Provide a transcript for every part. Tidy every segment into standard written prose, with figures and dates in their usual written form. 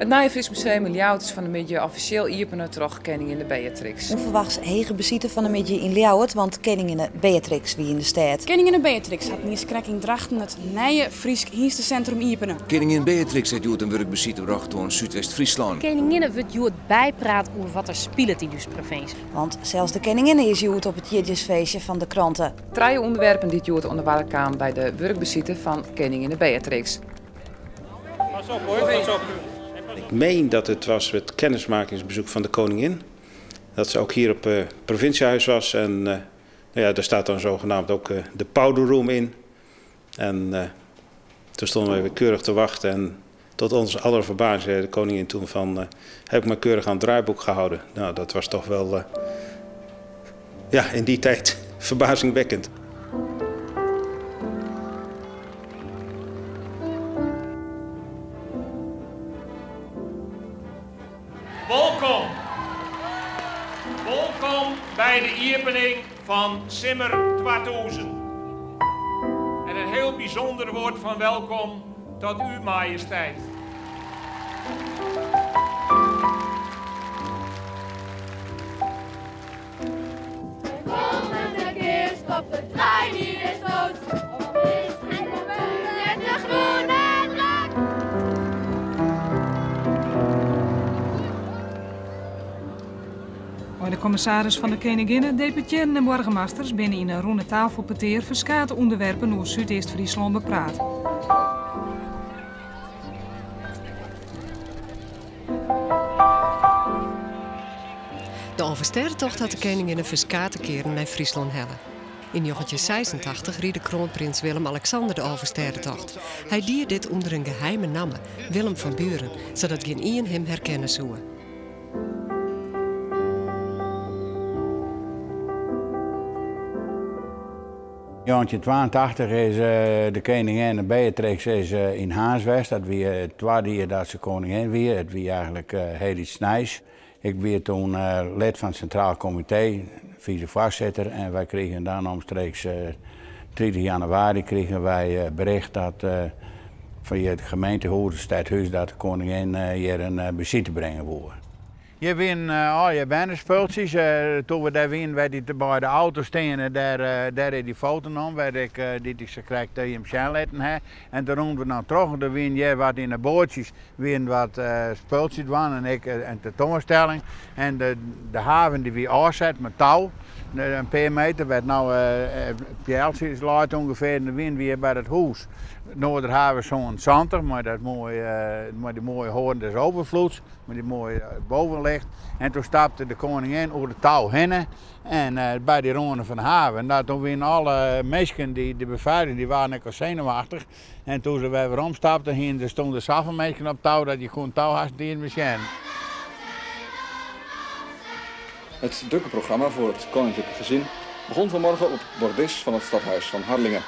It nije Frysk Museum yn Ljouwert is fan 'e middei offisjeel iepene troch keninginne Beatrix. Ûnferwachts hege besite fan 'e middei yn Ljouwert, want keninginne Beatrix wie yn de stêd. Keninginne Beatrix hat niiskrekt yn Drachten it nije Frysk Hynstesintrum iepene. Keningin Beatrix hat hjoed in wurkbesite brocht oan Súdwest-Fryslân. Keninginne wurdt hjoed bypraat oer wat der spilet yn ús provinsje. Want sels de keninginne is hjoed op it jierdeisfeestje fan de krante. Trije ûnderwerpen dy't hjoed oan de oarder kamen by de wurkbesite fan keninginne Beatrix. Pas op hoor, pas op. Ik meen dat het was het kennismakingsbezoek van de koningin. Dat ze ook hier op het provinciehuis was. En nou ja, daar staat dan zogenaamd ook de powder room in. En toen stonden we weer keurig te wachten. En tot ons aller verbazing zei de koningin toen van... heb ik me keurig aan het draaiboek gehouden. Nou, dat was toch wel ja, in die tijd verbazingwekkend. Wolkom! Wolkom by de iepening fan Simmer 2000. En in hiel bysûnder wurd fan wolkom tot u, majesteit. De komende keer stopt de trein hier is dood. Met de groene draak. Mei de kommissaris fan de Keninginne, deputearren en boargemasters binne yn in rûne tafelpetear ferskate ûnderwerpen oer Súdeast-Fryslân bepraat. De Alvestêdetocht hat de keninginne ferskate kearen nei Fryslân helle. Yn njoggentjinhûndertseisentachtich ried de kroanprins Willem-Alexander de Alvestêdetocht. Hy die dit ûnder in geheime namme, Willem van Buren, sadat gjinien him herkenne soe. Yn njoggentjintwaentachtich is de keninginne Beatrix is yn Harns west. Dat wie it twadde jier dat se koningin wie. It wie eigentlik hiel iets nijs. Ik wie toen lid fan it Sintraal Komitee, vicefoarsitter, en wy krigen dan omstreeks 30 januari krigen wy bericht dat fia it gemeentehûs, it stedhûs, dat de koningin hjir in besite bringe woe. Hjir wienen allegear bernespultsjes. Toen we dêr wienen, wêr't dy beide auto's steane, dêr is dy foto nommen, wêr't ik, dy't ik sakrekt jim sjen litten ha. En toen rûnen we dan troch, der wienen hjir wat yn de boatsjes, wienen wat spultsjes dwaan en ek in tentoanstelling. En de haven dy wie ôfset mei tou, in pear meter, wêr't no pealtsjes leit ûngefear. En dan wienen we hjir by dat hûs, Noorderhaven 77, mei dat moaie, mei dy moaie hoorn des overvloeds. Mei dy moaie bovenlicht. En toen stapte de koningin oer de tou hinne en by dy râne fan de haven. Nou, toen wienen alle minsken, dy, de befeiliging, dy waarden ek al senuwachtich. En toen se wer werom stapten, hienen der stonden der safolle minsken op tou dat je koenen tou hast net mear sjen. Het drukke programma voor het koninklijke gezin begon vanmorgen op het bordes van het stadhuis van Harlingen.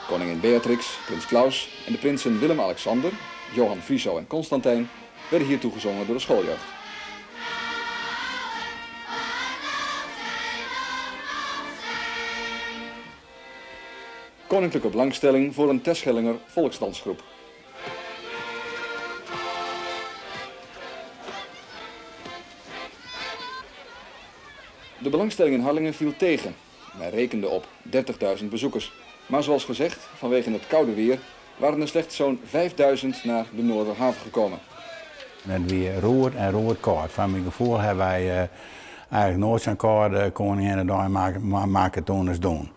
Koningin Beatrix, prins Claus en de prinsen Willem-Alexander, Johan Friso en Constantijn werden hier toegezongen door de schooljeugd. Koninklijke belangstelling voor een Terschellinger volksdansgroep. De belangstelling in Harlingen viel tegen. Men rekende op 30.000 bezoekers. Maar zoals gezegd, vanwege het koude weer waren er slechts zo'n 5.000 naar de Noorderhaven gekomen. Het wie roer en roer kâld. Fan myn gefoel hawwe wy eigentlik noait sa'n kâlde Koninginnedei makke toen as doe.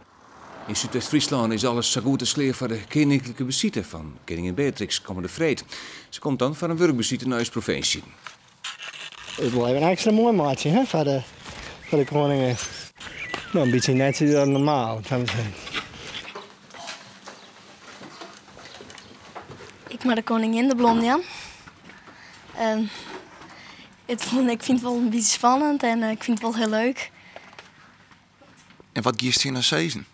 Yn Súdwest-Fryslân is alles sa goed as klear foar de keninklike besite fan keningin Beatrix kommende freed. Se komt dan foar in wurkbesite nei ús provinsje. It wol even ekstra moai meitsje, hè, foar de, foar de koningin. No, in bytsje netsjes dan normaal, kan ik sizze. Ik mei de koningin de blom jaan. It fûn, ik fyn it wol in bytsje spannend en ik fyn it wol hiel leuk. En wat giest tsjin har sizzen?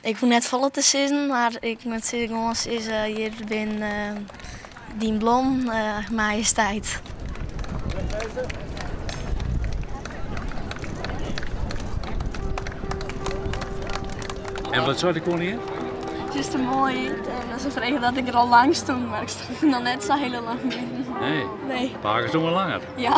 Ik hoech net folle te sizzen, mar ik moat sizze gewoan sizze, hjir bin dyn blom, majesteit. En wat sei de koningin? Just te moai út en se fregen dat ik der al lang stûn, mar ik stûn noch net sa hiele lang bûten. Nee. Nee. Pake stûn wol langer. Ja.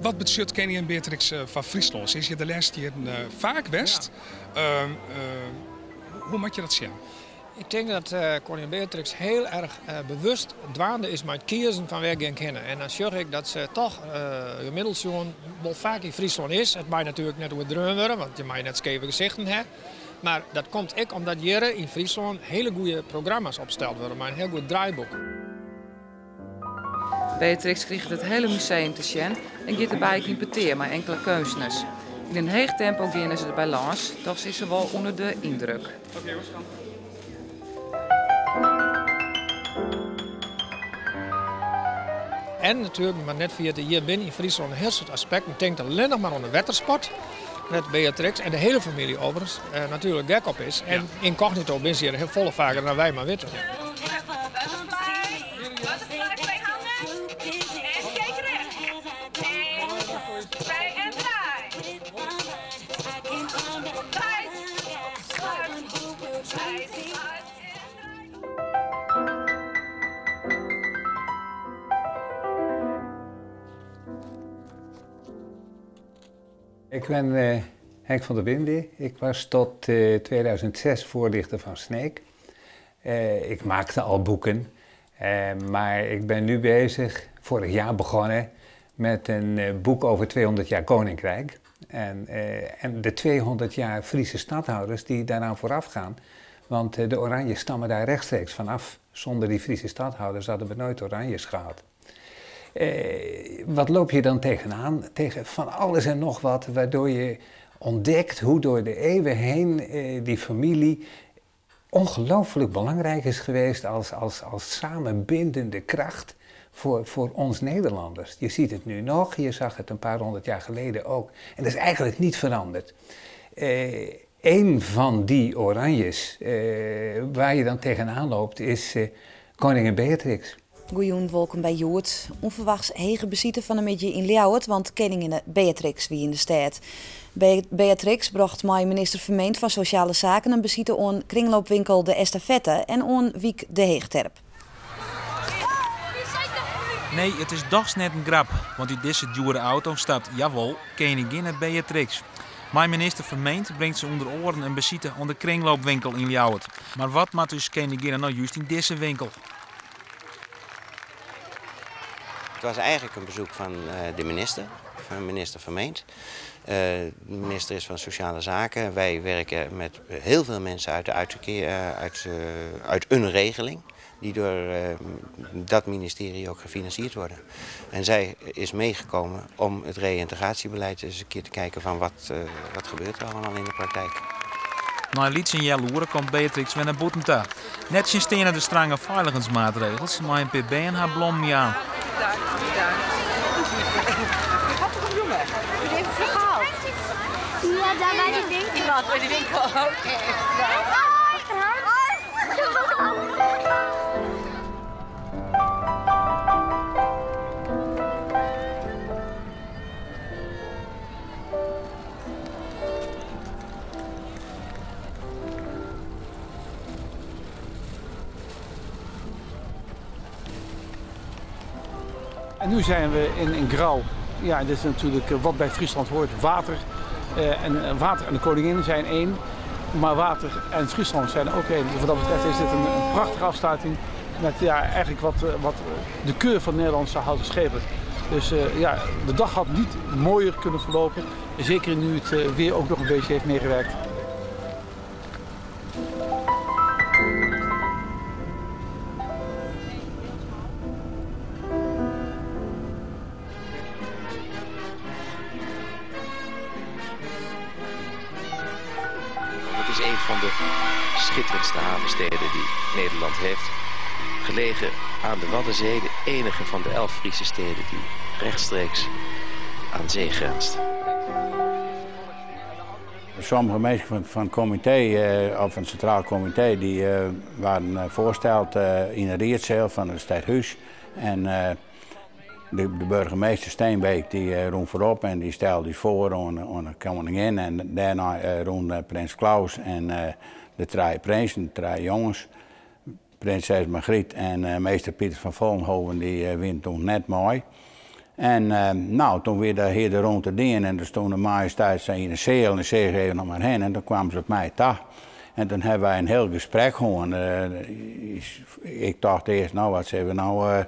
Wat betsjut Keningin Beatrix foar Fryslân? Se is hjir de lêste jierren faak west. Hoe moat je dat sjen? Ik tink dat koningin Beatrix hiel erch bewust dwaande is mei it kiezen fan wêr gean ik hinne. En dan sjoch ik dat se toch gemiddeld sjoen wol faak yn Fryslân is. It mei natuerlik net oerdreaun wurde, want je meie net skeve gesichten ha. Mar dat komt ek omdat hjir yn Fryslân hiele goede programma's opsteld wurde mei in hiel goed draaiboek. Beatrix kriget it hiele museum te sjen en giet derby ek yn petear mei inkele keunstners. Yn in heech tempo geane se derby lâns, dochs is se wol ûnder de yndruk. En natuerlik, mar net ferjitte, hjir binne yn Fryslân in hiel soad aspekten. Tink allinnich mar oan de wettersport, wêr't Beatrix en de hiele famylje overigens natuerlik gek op is. En incognito binne se hjir hiel folle faker dan wy mar witte. Ik ben Henk van der Winde. Ik was tot 2006 voorlichter van Sneek. Ik maakte al boeken, maar ik ben nu bezig, vorig jaar begonnen, met een boek over 200 jaar Koninkrijk. En, en de 200 jaar Friese stadhouders die daaraan vooraf gaan. Want de Oranjes stammen daar rechtstreeks vanaf. Zonder die Friese stadhouders hadden we nooit Oranjes gehad. Wat loop je dan tegenaan? Tegen van alles en nog wat, waardoor je ontdekt hoe door de eeuwen heen die familie ongelooflijk belangrijk is geweest als, als, als samenbindende kracht voor, voor ons Nederlanders. Je ziet het nu nog, je zag het een paar honderd jaar geleden ook. En dat is eigenlijk niet veranderd. Een van die oranjes waar je dan tegenaan loopt is koningin Beatrix. Goejûn, wolkom by Hjoed. Unferwachts hege besite fan 'e middei yn Ljouwert, want keninginne Beatrix wie yn de stêd. Beatrix brocht mei minister Vermeend fan Sosjale Saken in besite oan kringloopwinkel De Estafette en oan wyk De Heechterp. Nee, it is dochs net in grap, want út dizze djoere auto stapt, jawol, keninginne Beatrix. Mei minister Vermeend bringt se ûnder oaren in besite oan de kringloopwinkel yn Ljouwert. Mar wat moat ús keninginne no just yn dizze winkel? Het was eigenlijk een bezoek van de minister, van minister Vermeend. De minister is van Sociale Zaken. Wij werken met heel veel mensen uit, de uitkeer, uit, uit een regeling die door dat ministerie ook gefinancierd worden. En zij is meegekomen om het reïntegratiebeleid eens een keer te kijken van wat, wat gebeurt er allemaal in de praktijk. Nei lyts in healoere komt Beatrix wer nei bûten ta. Nettsjinsteande de strange feiligensmaatregels mei in pear bern har blommen jaan. Ja, daar bij die winkel. Wat, bij die winkel? Oké. En nu zijn we in, in Grou. Ja, dit is natuurlijk wat bij Friesland hoort. Water. En water en de koningin zijn één. Maar water en Friesland zijn ook één. Dus wat dat betreft is dit een, een prachtige afsluiting. Met ja, eigenlijk wat, wat de keur van Nederlandse houten schepen. Dus ja, de dag had niet mooier kunnen verlopen. Zeker nu het weer ook nog een beetje heeft meegewerkt. Het is een van de schitterendste havensteden die Nederland heeft. Gelegen aan de Waddenzee, de enige van de 11 Friese steden die rechtstreeks aan zee grenst. Sommige mensen van het comité, of van het Centraal Comité, die waren voorgesteld in de riedszaal van het stadhuis. En de burgemeester Steenbeek die roem voorop en die stelde die voor aan de koningin. En daarna roem prins Claus en de drie prinsen, de drie jongens. Prinses Margriet en meester Pieter van Vollenhoven die wint toen net mooi. En toen weer daar hier rond te dienen en toen stond de majesteit in de cel en ze even nog maar heen en toen kwamen ze op mij toe. En toen hebben wij een heel gesprek gehad. Ik dacht eerst, nou wat zullen we nou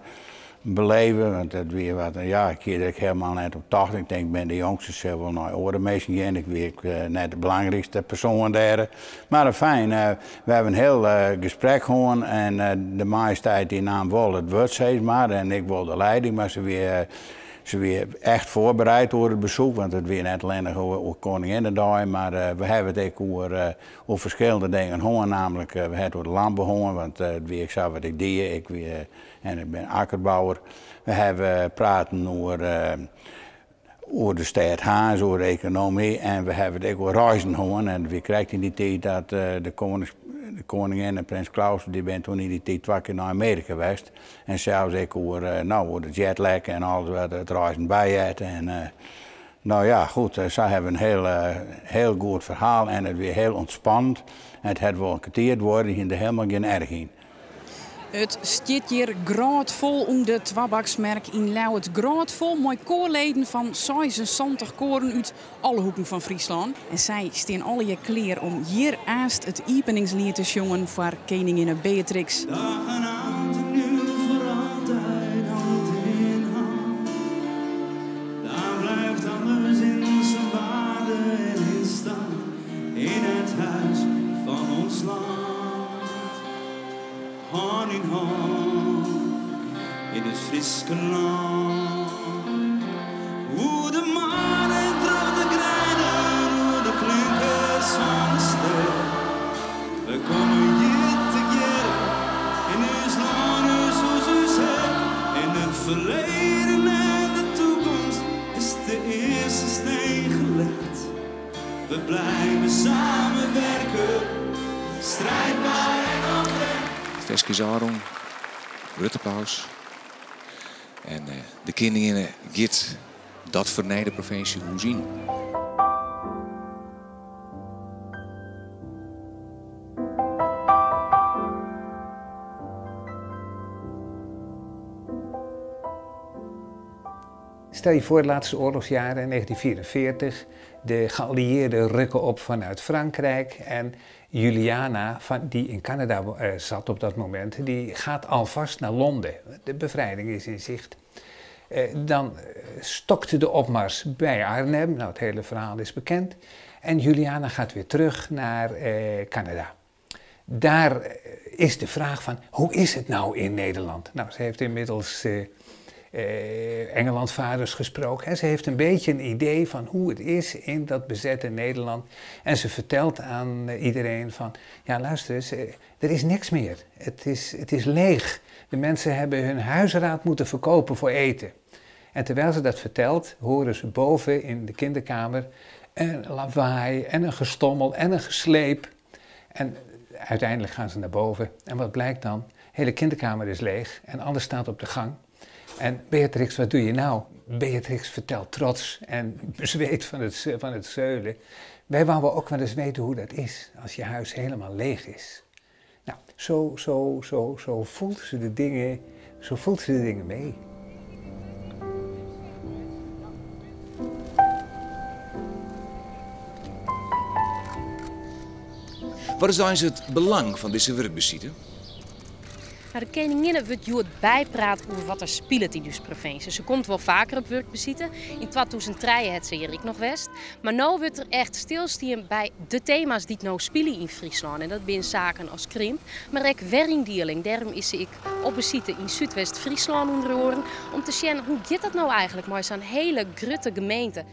beleven, want dat weer wat, ja, ik keerde ik helemaal net op 80. Ik denk, ik ben de jongste, ze wel naar oren gaan. Ik ben net de belangrijkste persoon daar. Maar fijn, we hebben een heel gesprek gehad en de majesteit die nam wel het woord, zeg maar, en ik wilde de leiding, maar ze weer echt voorbereid door het bezoek, want het weer net alleen over Koninginnedag, maar we hebben het ook over verschillende dingen gehad, namelijk we hebben het over de landbouw gehad, want wie ik zei wat ik deed, ik weer, en ik ben akkerbouwer. We hebben praten over de stad Harns, over de economie en we hebben het ook over reizen gehad. En we kregen in die tijd dat de koningin en prins Claus, die ben toen in die tijd 2 keer naar Amerika geweest. En zelfs ook over de jetlag en alles wat het reizen bij had. En nou ja, goed, zij hebben een heel goed verhaal en het weer heel ontspannend. En het had wel een kwartier worden, hier er helemaal geen erg in. Het stiet hier grootvol om de Twabaksmerk in Ljouwert. Grootvol mooi koorleden van 76 koren uit alle hoeken van Friesland. En zij staan alle je kleer om hier eerst het openingslied te zongen voor koningin Beatrix. Dag en nacht en nu voor altijd hand in hand. Daar blijft alles in zijn waarde en in stand. In het huis van ons land. Hand in hand, in het Friese land. Hoe de maan en terug de greinen, hoe de klinkers van de ster. We komen hier te keren, in ons land, ons huis, ons hert. In het verleden en de toekomst is de eerste steen gelegd. We blijven samenwerken, strijdbaar en oprecht. Veskizarum, Ruttepaus en de koningin Git, dat vernijde provincie hoe zien. Stel je voor, de laatste oorlogsjaren in 1944, de geallieerden rukken op vanuit Frankrijk en Juliana, die in Canada zat op dat moment, die gaat alvast naar Londen. De bevrijding is in zicht. Dan stokte de opmars bij Arnhem, het hele verhaal is bekend. En Juliana gaat weer terug naar Canada. Daar is de vraag van, hoe is het nou in Nederland? Ze heeft inmiddels Engelandvaarders gesproken. En ze heeft een beetje een idee van hoe het is in dat bezette Nederland. En ze vertelt aan iedereen van, ja luister eens, er is niks meer. Het is leeg. De mensen hebben hun huisraad moeten verkopen voor eten. En terwijl ze dat vertelt, horen ze boven in de kinderkamer een lawaai en een gestommel en een gesleep. En uiteindelijk gaan ze naar boven. En wat blijkt dan? De hele kinderkamer is leeg en alles staat op de gang. En Beatrix, wat doe je nou? Beatrix vertelt trots en bezweet van het zeulen. Wij wouden ook wel eens weten hoe dat is als je huis helemaal leeg is. Zo voelt ze de dingen, zo voelt ze de dingen mee. Wat is dan eens het belang van deze werkbesite? No, de keninginne wurdt hjoed bypraat oer wat der spilet yn ús provinsje. Se komt wol faker op wurkbesite. Yn 2003 hat se hjir ek noch west. Mar no wurdt der echt stilstien by de tema's dy't no spylje yn Fryslân. En dat binne saken as krimp, mar ek weryndieling. Dêrom is se ek op besite yn Súdwest-Fryslân ûnder oaren om te sjen hoe giet dat no eigentlik mei sa'n hiele grutte gemeente.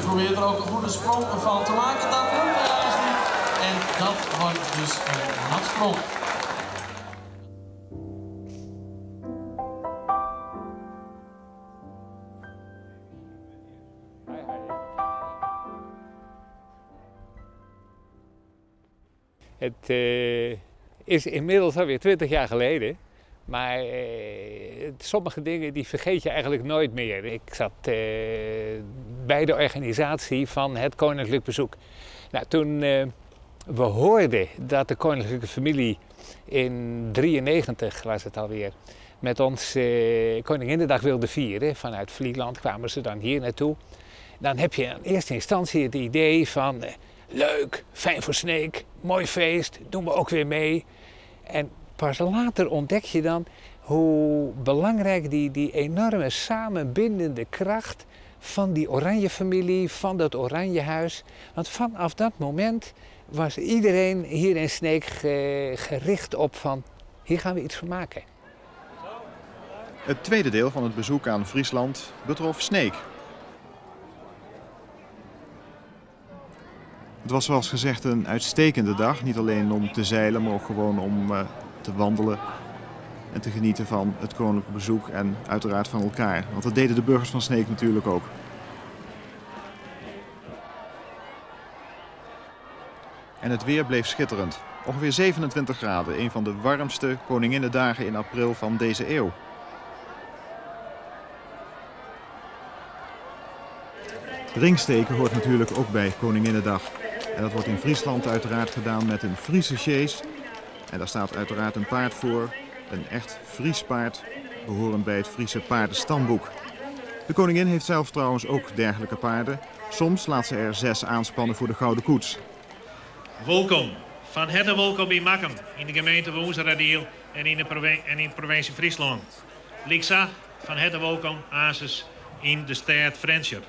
Probeert er ook een goede sprong van te maken. Dat lukt helaas niet. En dat wordt dus een natsprong. Het eh, is inmiddels alweer 20 jaar geleden. Maar eh, sommige dingen die vergeet je eigenlijk nooit meer. Ik zat eh, bij de organisatie van het koninklijk bezoek. Nou, toen we hoorden dat de koninklijke familie in 93 was het alweer, met ons Koninginnedag wilde vieren. Vanuit Vlieland kwamen ze dan hier naartoe. Dan heb je in eerste instantie het idee van leuk, fijn voor Sneek, mooi feest, doen we ook weer mee. En pas later ontdek je dan hoe belangrijk die, die enorme samenbindende kracht van die Oranje familie, van dat Oranjehuis. Want vanaf dat moment was iedereen hier in Sneek gericht op van hier gaan we iets van maken. Het tweede deel van het bezoek aan Friesland betrof Sneek. Het was zoals gezegd een uitstekende dag. Niet alleen om te zeilen, maar ook gewoon om eh, te wandelen en te genieten van het koninklijk bezoek en uiteraard van elkaar. Want dat deden de burgers van Sneek natuurlijk ook. En het weer bleef schitterend. Ongeveer 27 graden, een van de warmste Koninginnedagen in april van deze eeuw. Ringsteken hoort natuurlijk ook bij Koninginnedag. En dat wordt in Friesland uiteraard gedaan met een Friese sjees. En daar staat uiteraard een paard voor, een echt Fries paard, behorend bij het Friese paardenstamboek. De koningin heeft zelf trouwens ook dergelijke paarden. Soms laat ze er zes aanspannen voor de Gouden Koets. Welkom, van harte welkom bij Makkum in de gemeente Wûnseradiel en in de, en in de provincie Friesland. Lixa, van harte welkom, Asus in de stad Frjentsjer.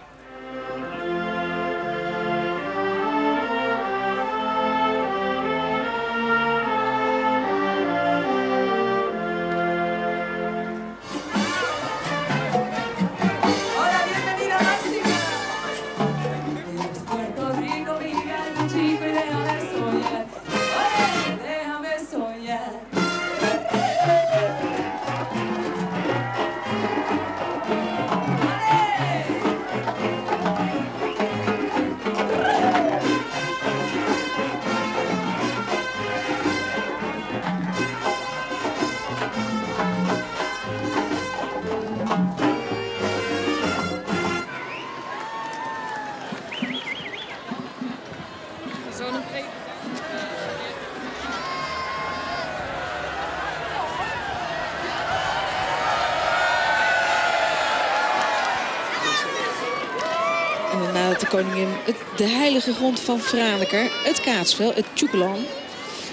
En dan nadert de koningin de heilige grond van Franeker, het kaatsveld, het Tjoekelan.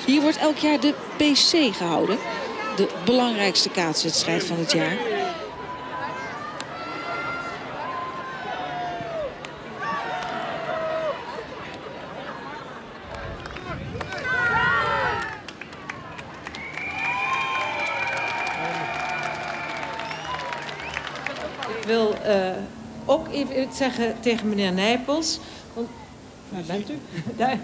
Hier wordt elk jaar de PC gehouden. De belangrijkste kaatswedstrijd van het jaar. Ik wil ook even iets zeggen tegen meneer Nijpels. Want, waar bent u? Daar.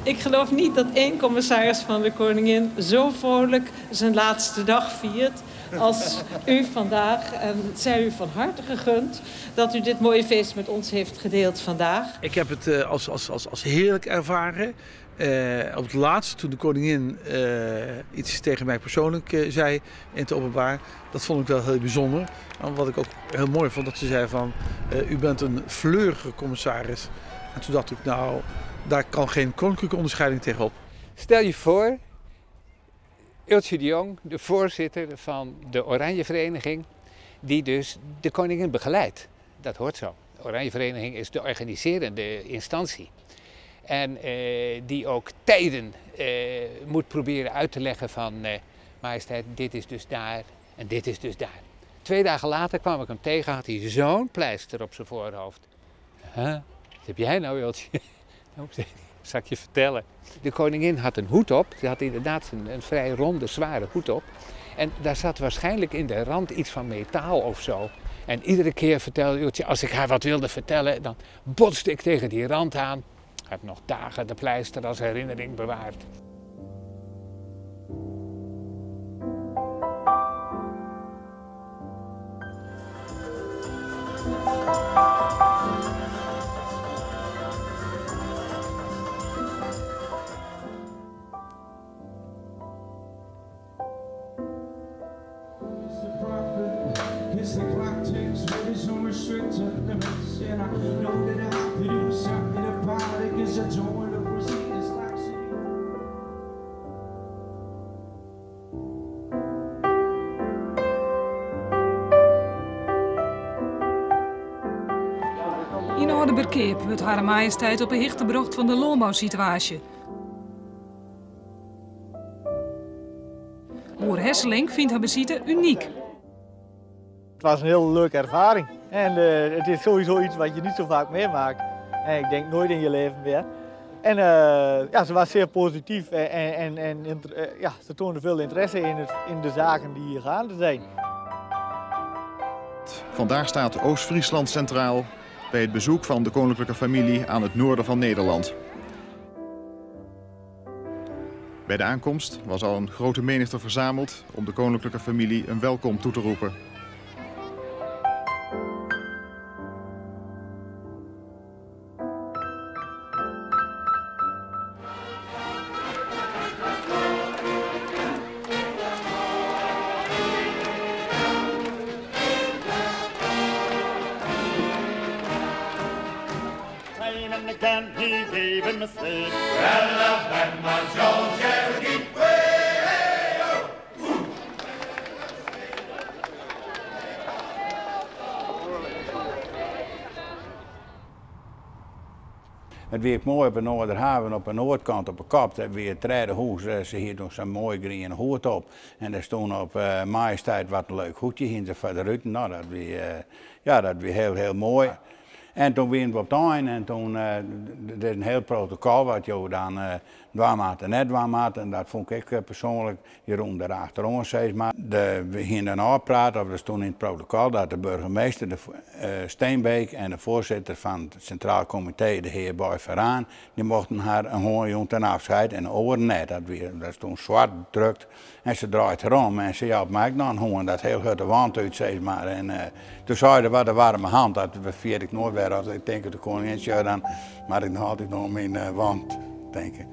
Ik geloof niet dat één commissaris van de koningin zo vrolijk zijn laatste dag viert als u vandaag. En het zij u van harte gegund dat u dit mooie feest met ons heeft gedeeld vandaag. Ik heb het als heerlijk ervaren. Op het laatst, toen de koningin iets tegen mij persoonlijk zei in het openbaar, dat vond ik wel heel bijzonder. En wat ik ook heel mooi vond, dat ze zei van, u bent een fleurige commissaris. En toen dacht ik, nou, daar kan geen koninklijke onderscheiding tegenop. Stel je voor, Ultsje de Jong, de voorzitter van de Oranje Vereniging, die dus de koningin begeleidt. Dat hoort zo. De Oranje Vereniging is de organiserende instantie. En eh, die ook tijden eh, moet proberen uit te leggen van eh, majesteit, dit is dus daar en dit is dus daar. Twee dagen later kwam ik hem tegen, had hij zo'n pleister op zijn voorhoofd. Huh? Wat heb jij nou, Ultje? Nou, zal ik je vertellen. De koningin had een hoed op. Ze had inderdaad een, een vrij ronde, zware hoed op. En daar zat waarschijnlijk in de rand iets van metaal of zo. En iedere keer vertelde Ultje, als ik haar wat wilde vertellen, dan botste ik tegen die rand aan. Ik heb nog dagen de pleister als herinnering bewaard. Yn Aldeberkeap wurdt Hare Majesteit op 'e hichte brocht fan de lânbousituaasje. Boer Hesselink fynt har besite unyk. Het was een heel leuke ervaring. En uh, het is sowieso iets wat je niet zo vaak meemaakt. En ik denk nooit in je leven meer. En uh, ja, ze was zeer positief en, en, en uh, ja, ze toonde veel interesse in, het, in de zaken die hier gaande zijn. Vandaag staat Oost-Friesland centraal bij het bezoek van de koninklijke familie aan het noorden van Nederland. Bij de aankomst was al een grote menigte verzameld om de koninklijke familie een welkom toe te roepen. Again he gave him a slip. It wie ek moai op de Noarderhaven op de noardkant op de kop. Dat wie it tredde hûs. Eh, se hie toen sa'n moai griene hoed op. En dêr stond op uh, majesteit wat in leuk hoedje hiene se foar de ruten. Nou, dat wie, uh, ja, dat wie hiel, hiel moai. En toen wiene we op it ein en toen, uh, der is in hiel protokol wat jo dan uh, dwaan moatte en net dwaan moatte. En dat fûn ik persoanlik, je rûn der achteroan sis mar. De, we hiene in ôfpraat, of der stond yn it protokol, dat de burgemeester, de uh, Steenbeek en de foarsitter fan it Sintraal Komitee, de hear Boy Veraan, dy mochten har in hân jaan ten afscheid en de oaren net. Dat, wie, dat stond swart drukt. En se draait derom en se jout my ek noch in hân, dat hiel hurd de wand út, sis mar. En uh, toen sei er wat in waarme hand, dat ferjit ik noait wer. As ik tink de koningin sjoch, dan moat ik noch altyd oan myn uh, wand tinke.